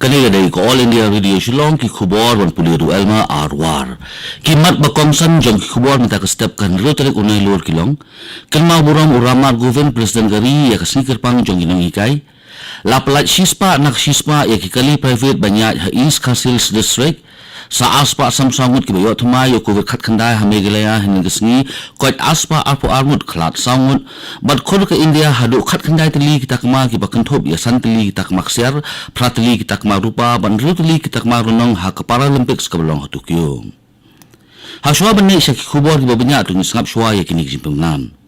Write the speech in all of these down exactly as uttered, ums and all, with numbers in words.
Kane ka dei ka All India Radio Shillong, ki khubor ban pule da u Elma Arwar. Ki mat ba kongsan jong ki khubor mynta ka step, ka hynriew tarik u Nailur ki long: Kynmaw burom u Ramnath Kovind, President ka ri, ïa ka sngi kyrpang jong ki nonghikai. La pyllait shispah na ka shispah ïa ki kali private ban ïaid ha East Khasi Hills District. Sa arspah sanphew saw ngut kiba ïoh thymmai ïa u Covid khatkhyndai ha Meghalaya hynnin ka sngi, koit arspah arphew ar ngut, khlad saw ngut. Bad khun ka India haduh khatkhyndai tylli ki takma kiba kynthup ïa san tylli ki takma ksiar, phra tylli ki takma rupa bad hynriew tylli ki takma rnong ha ka Paralympics kaba long ha Tokyo. Hashwa ban leit sha ki khubor kiba bniah, to ngin sngap shwa ïa kine ki jingpynbna.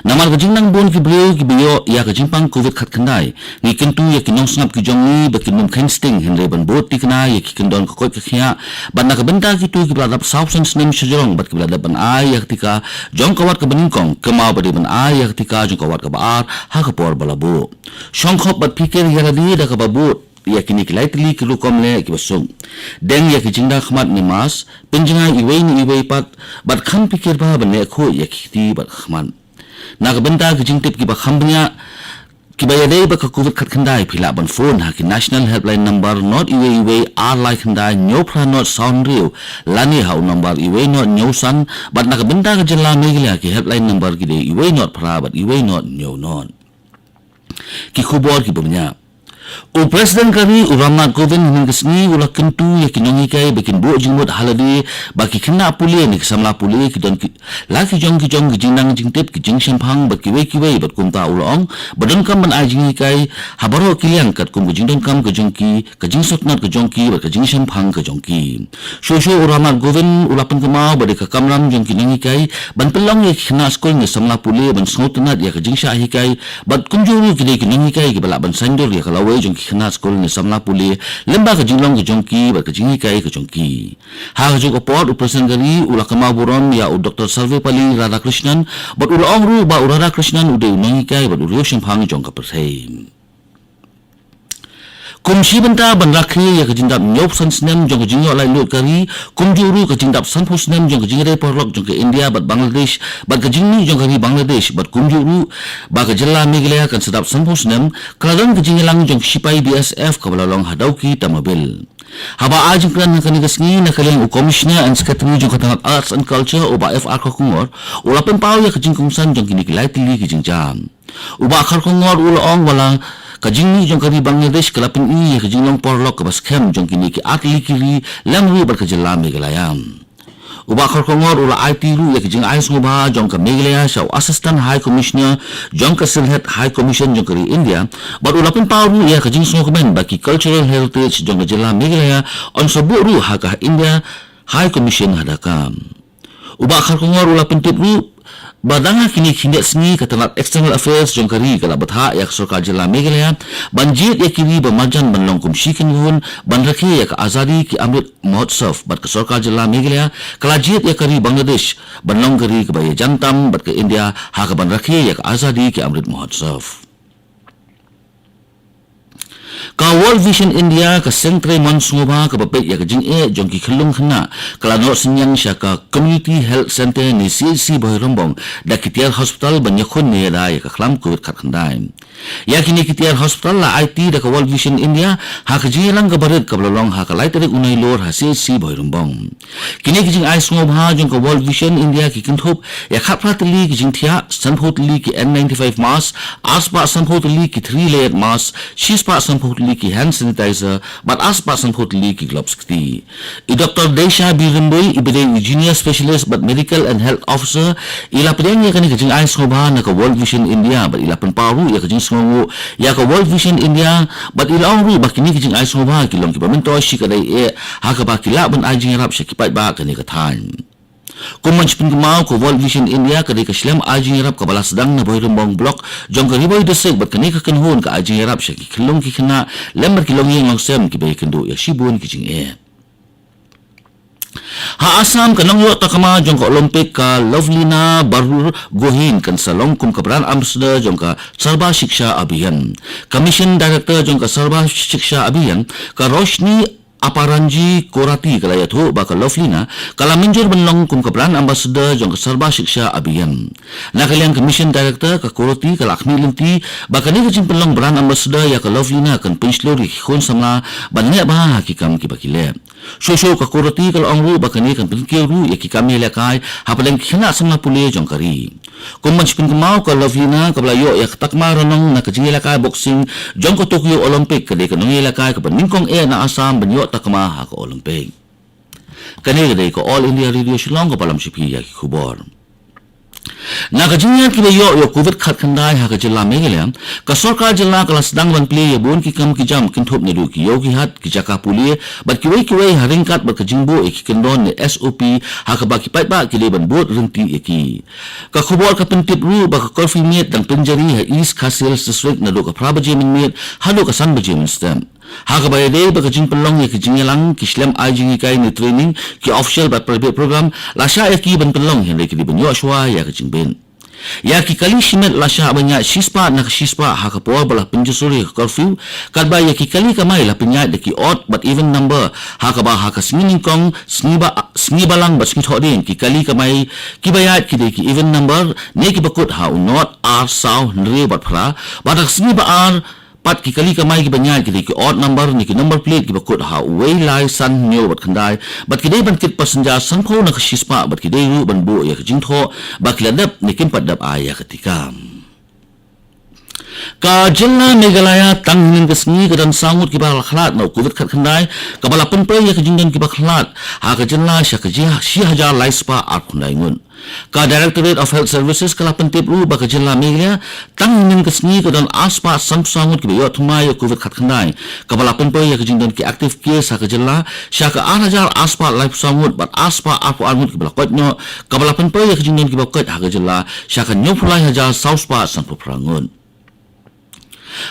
Namar ka jingnang bun ki briew kiba ïoh ïa ka jingpang Covid khatkhyndai, ngi kyntu ïa ki nongsngap ki jong ngi ba kin ym kheiñ sting, hynrei ban bud thikna ïa ki kyndon ka koit ka khiah. Bad na ka bynta kito kiba la dap saw phew snem shajrong bad kiba la dep ban ai ïa ka tika jong ka wat kaba nyngkong, kynmaw ba dei ban ai ïa ka tika jong ka wat kaba ar ha ka por ba la buh. Shongkhop bad phikir ïa lade da kaba bud ïa kine ki lai tylli ki rukom leh kiba suk. Deng ïa ki jingda khmat ne mask, pynjngai iwei na iwei pat, bad kham phikir bha ban leh khuid ïa ki kti bad ka khmat. Na ka bynta ki jingtip kiba kham bniah kiba ïadei bad ka Covid khatkhyndai, phi lah ban phone ha ki National Helpline Number not iwei iwei ar lai khyndai hynñiew phra not saw hynriew, lane ha u number iwei not hynñiew san. Bad na ka bynta ka jylla Meghalaya, ki helpline number ki dei iwei not phra bad iwei not hynñiew not. Ki khubor kiba bniah. U President ka ri u Ramnath Kovind hynnin ka sngi u la kyntu ïa ki nonghikai ba kin buh jingmut ha lade ba ki khynnah pule ne ki samla pule ki don ki, la ki jong ki jong ki jingnang jingtip, ki jingshemphang bad kiwei kiwei, bad kumta u la ong ba donkam ban ai jinghikai ha baroh ki liang katkum ka jingdonkam ka jong ki, ka jingsngewtynnat ka jong ki bad ka jingshemphang ka jong ki. Shuh shuh u Ramnath Kovind u la pynkynmaw ba dei ka kamram jong ki nonghikai ban pynlong ïa ki khynnah skul ne samla pule ban sngewtynnat ïa ka jingshah hikai, bad kumjuh ruh ki dei ki nonghikai kiba lah ban saiñdur ïa ka lawei jong ki khynnah skul ne samla pule lyngba ka jinglong ka jong ki bad ka jinghikai ka jong ki. Ha kajuh ka por u President ka ri u la kynmaw burom ïa u Doctor Sarvepalli Radhakrishnan, bad u la ong ruh ba u Radhakrishnan u dei u nonghikai bad u riewshemphang jong ka pyrthei. Kum shi bynta ban rakhe ïa ka jingdap hynñiewphew san snem jong ka jingïoh laitluid ka ri, kumjuh ruh ka jingdap sanphew snem jong ka jingïadei paralok jong ka India bad Bangladesh, bad ka jingmih jong ka ri Bangladesh, bad kumjuh ruh ba ka jylla Meghalaya kan sa dap sanphew snem, ka la don ka jingïalang jong ki shipai B S F kaba la long ha Dawki Tamabil. Haba ai jingkren ha kane ka sngi na ka liang u Commissioner and Secretary jong ka tnat Arts and Culture, u Bah F R Kharkongor, u la pynpaw ïa ka jingkongsan jong kine ki lai tylli ki jingjia. U Bah Kharkongor u la ong ba la ka jingmih jong ka ri Bangladesh ka la pyni ïa ka jinglong paralok kaba skhem jong kine ki artylli ki ri lem ruh bad ka jylla Meghalaya. U Bah Kharkongor u la aiti ruh ïa ka jingai sngewbha jong ka Meghalaya sha u Assistant High Commissioner jong ka Sylhet High Commission jong ka ri India, bad u la pynpaw ruh ïa ka jingsngewkmen ba ki cultural heritage jong ka jylla Meghalaya yn sa buh ruh ha ka India High Commission ha Dhaka. U Bah Kharkongor u la pyntip ruh ba dang ha kine ki khyndiat sngi ka tnat External Affairs jong ka ri ka la bthah ïa ka sorkar jylla Meghalaya ban jied ïa ki ri ba marjan ban long kum shi kynhun ban rakhe ïa ka Azadi Ka Amrit Mahotsav, bad ka sorkar jylla Meghalaya ka la jied ïa ka ri Bangladesh ban long ka ri kaba ïajan tam bad ka India ha kaban rakhe ïa ka Azadi Ka Amrit Mahotsav. Ka World Vision India, ka seng trei mon sngewbha kaba peit ïa ka jingeh jong ki khyllung khynnah, ka la noh synñiang sha ka Community Health Centre ne C H C Bhoirymbong da ki tiar hospital ban ïakhun ne ïada ïa ka khlam Covid khatkhyndai. Ïa kine ki tiar hospital la aiti da ka World Vision India ha ka jingïalang kaba rit kaba la long ha ka lai tarik u Nailur ha C H C Bhoirymbong. Kine ki jingai sngewbha jong ka World Vision India ki kynthup ïa khatphra tylli ki jingthiah, sanphew tylli ki N ninety-five mask, arspah sanphew tylli ki three layered mask, shispah sanphew tylli ki hand sanitizer, bad arspah sanphew tylli ki gloves kti. I Doctor Deisha B Rymbui, iba dei i Junior Specialist bad Medical and Health Officer, i la pdiang ïa kane ka jingai sngewbha na ka World Vision India, bad i la pynpaw ruh ïa ka jingsngewnguh ïa ka World Vision India, bad i la ong ruh ba kine ki jingai sngewbha ki long kiba myntoi shi katdei eh, ha kaba ki lah ban ai jingïarap sha ki paidbah kane ka thaiñ. Kum ban shu pynkynmaw, ka World Vision India ka dei ka shlem ai jingïarap kaba la sdang na Bhoirymbong Block jong ka Ri Bhoi District, bad kane ka kynhun ka ai jingïarap sha ki khyllung ki khynnah lem bad ki longïing longsem kiba ïakynduh ïa shibun ki jingeh. Ha Assam, ka nongïoh takma jong ka Olympic, ka Lovelina Barrugohin, kan sa long kum ka brand ambassador jong ka Sarva Shiksha Abhiyan. Ka Mission Director jong ka Sarva Shiksha Abhiyan, ka Roshni Aparanji Korati ka la ïathuh ba ka Lovelina ka la mynjur ban long kum ka brand ambassador jong ka Sarva Shiksha Abhiyan. Na ka liang ka Mission Director ka Korati ka la khmih lynti ba kane ka jingpynlong brand ambassador ïa ka Lovelina kan pynshlur ïa ki khun samla ban leh bha ha ki kam kiba ki leh. Shuh shuh ka Korati ka la ong ruh ba kane kan pynkiew ruh ïa ki kam ïalehkai hapdeng ki khynnah samla pule jong ka ri. Kum ban shu pynkynmaw, ka Lovelina kaba la ïoh ïa ka takma ranong na ka jingïalehkai boxing jong ka Tokyo Olympic ka dei ka nongïalehkai kaba nyngkong eh na Assam ban ïoh takma ha ka Olympic. Kane ka dei ka All India Radio Shillong kaba lam sha phi ïa ki khubor. Na ka jingïaid kiba ïoh ïa u Covid khatkhyndai ha ka jylla Meghalaya, ka sorkar jylla ka la sdang ban plie ïa bun ki kam ki jam kynthup naduh ki ïew ki hat, ki jaka pule bad kiwei kiwei ha ryngkat bad ka jingbuh ïa ki kyndon ne S O P ha kaba ki paidbah ki dei ban bud ryntih ïa ki. Ka khubor ka pyntip ruh ba ka curfew miet dang pynjari ha East Khasi Hills District naduh ka phra baje mynmiet haduh ka san baje mynstep. Ha kaba ïadei bad ka jingpynlong ïa ka jingïalang, ki shlem ai jinghikai ne training, ki official bad private program la shah ïa ki ban pynlong, hynrei ki dei ban ïoh shuwa ïa ka jingbit. Ïa ki kali shimet la shah ban ïaid shispah na ka shispah ha ka por ba la pynjur ïa ka curfew, katba ïa ki kali kamai la pynïaid da ki odd bad even number, ha kaba ha ka sngi nyngkong, sngi ba, sngi balang bad sngi thohdieng, ki kali kamai kiba ïaid ki dei ki even number ne kiba kut ha u nod, ar, saw, hynriew bad phra, bad ha ka sngi ba ar pat ki kali kamai kiba ïaid ki dei ki odd number ne ki number plate kiba kut ha uwei, lai, san, hynñiew bad khyndai, bad ki dei ban kit passenger sanphew na ka shispah, bad ki dei ruh ban buh ïa ka jingthoh ba ki la dep ne kim pat dep ai ïa ka tika. Ka jylla Meghalaya tang hynnin ka sngi ka don saw ngut kiba la khlad na u Covid khatkhyndai, kaba la pynpoi ïa ka jingdon kiba khlad ha ka jylla sha ka shi hajar lai spah arphew khyndai ngut. Ka Directorate of Health Services ka la pyntip ruh ba ka jylla Meghalaya tang hynnin ka sngi ka don ar spah sanphew saw ngut kiba ïoh thymmai ïa u Covid khatkhyndai, kaba la pynpoi ïa ka jingdon ki active case ha ka jylla sha ka ar hajar ar spah laiphew saw ngut, bad ar spah arphew ar ngut kiba la koit noh, kaba la pynpoi ïa ka jingdon kiba koit ha ka jylla sha ka hynñiewphew lai hajar saw spah sanphew phra ngut.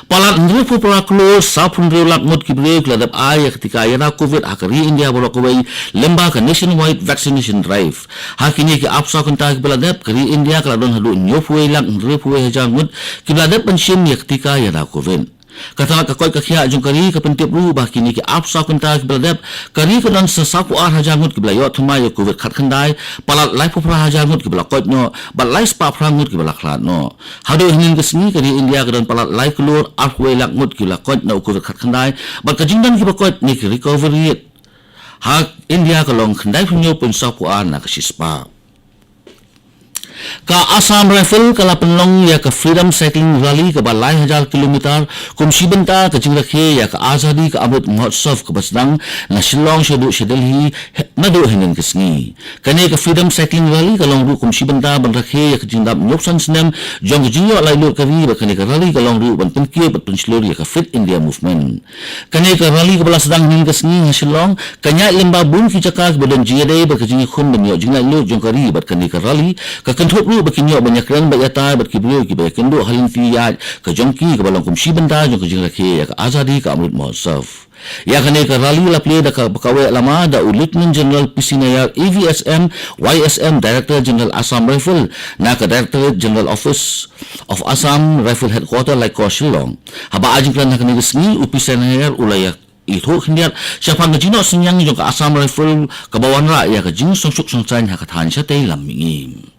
Palat hynriewphew phra klur sawphew hynriew lak ngut ki briew ki la dep ai ïa ka tika ïada Covid ha ka ri India baroh kawei lyngba ka Nationwide Vaccination Drive. Ha kine ki arphew saw kynta kiba la dep, ka ri India ka la don haduh hynñiewphew wei lak hynriewphew wei hajar ngut kiba la dep ban shim ïa ka tika ïada Covid. Ka tnat ka koit ka khiah jong ka ri ka pyntip ruh ba ha kine ki arphew saw kynta kiba la dep, ka ri ka don sa sawphew ar hajar ngut kiba la ïoh thymmai ïa u Covid khatkhyndai, palat laiphew phra hajar ngut kiba la koit noh, bad lai spah phra ngut kiba la khlad noh. Haduh hynnin ka sngi ka ri India ka don palat lai klur arphew wei lak ngut ki la koit na u Covid khatkhyndai, bad ka jingdon kiba koit ne ki recovery rate ha India ka long khyndaiphew hynñiew point sawphew ar na ka shispah. Ka Assam Rifle ka la pynlong ïa ka Freedom Cycling Rally kaba lai hajar kilometer kum shi bynta ka jingrakhe ïa ka Azadi ka Amrit Mahotsav kaba sdang na Shillong shaduh sha Delhi naduh hynnin ka sngi. Kane ka Freedom Cycling Rally ka long ruh kum shi bynta ban rakhe ïa ka jingdap hynñiewphew san snem jong ka jingïoh laitluid ka ri, bad kane ka rally ka long ruh ban pynkiew bad pynshlur ïa ka Fit India Movement. Kane ka rally kaba la sdang hynnin ka sngi ha Shillong ka ïaid lyngba bun ki jaka kiba don jingïadei bad ka jingïakhun ban ïoh jinglaitluid jong ka ri, bad kane ka rally ka kynthup ruh ba kin ïoh ban ïakren bad ïatai bad ki briew kiba ïakynduh ha lynti ïaid ka jong ki kaba long kum shi bynta jong ka jingrakhe ïa ka Azadi ka Amrit Mahotsav. Ïa kane ka rally la plie da kaba kaweh lama da u Lieutenant General P C Nair, A V S M, Y S M, Director General Assam Rifle, na ka Directorate General Office of Assam Rifle Headquarter, Laitkor, Shillong. Haba ai jingkren ha kane ka sngi, u P C Nair u la ïa, ïathuh khyndiat shaphang ka jingnoh synñiang jong ka Assam Rifle kaba wanrah ïa ka jingsngewsuk sngewsaiñ ha ka thaiñ shatei lam mihngi.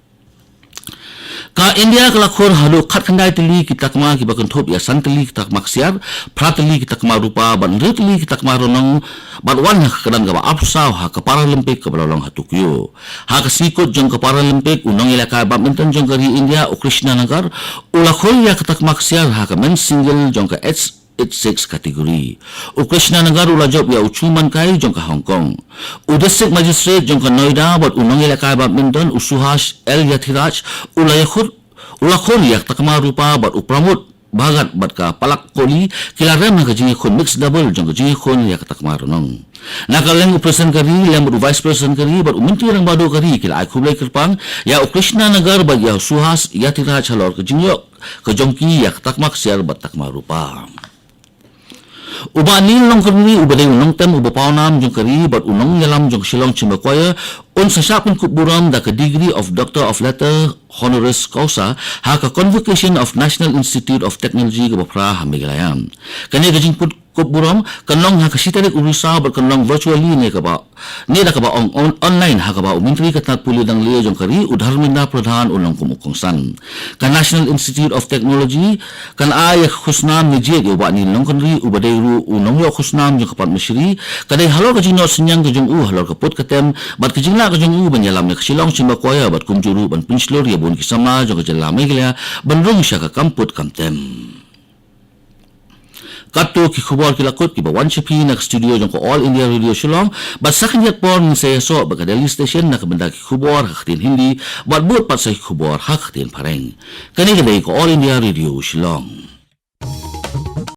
Ka India ka la khur haduh khatkhyndai tylli ki takma kiba kynthup ïa san tylli ki takma ksiar, phra tylli ki takma rupa, bad hynriew tylli ki takma ranong, bad wan ha ka kyrdan kaba arphew saw ha ka Paralympic kaba la long ha Tokyo. Ha ka sngi kut jong ka Paralympic, u nongïalehkai badminton jong ka ri India, u Krishna Naggar, u la khur ïa ka takma ksiar ha ka men's single jong ka eight eight six category. U Krishna Naggar u la jop ïa u Chu Mankai jong ka Hong Kong. U District Magistrate jong ka Noida bad u nongïalehkai badminton u Suhas L Yathiraj u la ïakhur, u la khur ïa ka takma rupa, bad u Pramod Bhagat bad ka Palak Kohli ki la rem ha ka jingïakhun mixed double jong ka jingïakhun ïa ka takma ranong. Na ka liang u President ka ri lem bad u Vice President ka ri bad u Myntri Rangbah Duh ka ri ki la ai khublei kyrpang ïa u Krishna Naggar bad ïa u Suhas Yathiraj halor ka jingïoh ka jong ki ïa ka takma ksiar bad takma rupa. U Bah Neil Nongkynrih uba dei u nongtem uba pawnam jong ka ri bad u nongïalam jong ka Shillong Chamber Choir un sa shah pynkup burom da ka degree of Doctor of Letter honoris causa ha ka Convocation of National Institute of Technology kaba phra ha Meghalaya. Kane ka jingpynkup kup burom kan long ha ka shi tarik u Risaw bad kan long virtually ne kaba ne da kaba ong on, online ha kaba u Myntri ka tnad pule dang le jong ka ri u Dharmendra Pradhan u long kum u kongsan. Ka National Institute of Technology kan ai ïa ka khusnam ne jied ïa u Bah Neil Nongkynrih uba dei ruh u nongïoh khusnam jong ka Padma Shri, ka dei halor ka jingnoh synñiang ka jong u halor ka put ka tem bad ka jinglah ka jong u ban ïalam ïa ka Shillong Chamber Choir bad kumjuh ruh ban pynshlur ïa bun ki samla jong ka jylla Meghalaya ban rung sha ka kam put kam tem. Katto ki khubor ki la kut kiba wan sha phi na ka studio jong ka All India Radio Shillong, bad sa khyndiat por ngin sa ïasoh bad ka Delhi Station na ka bynta ki khubor ha ka ktien Hindi, bad bud pat sa ki khubor ha ka ktien Phareng. Kane ka dei ka All India Radio Shillong.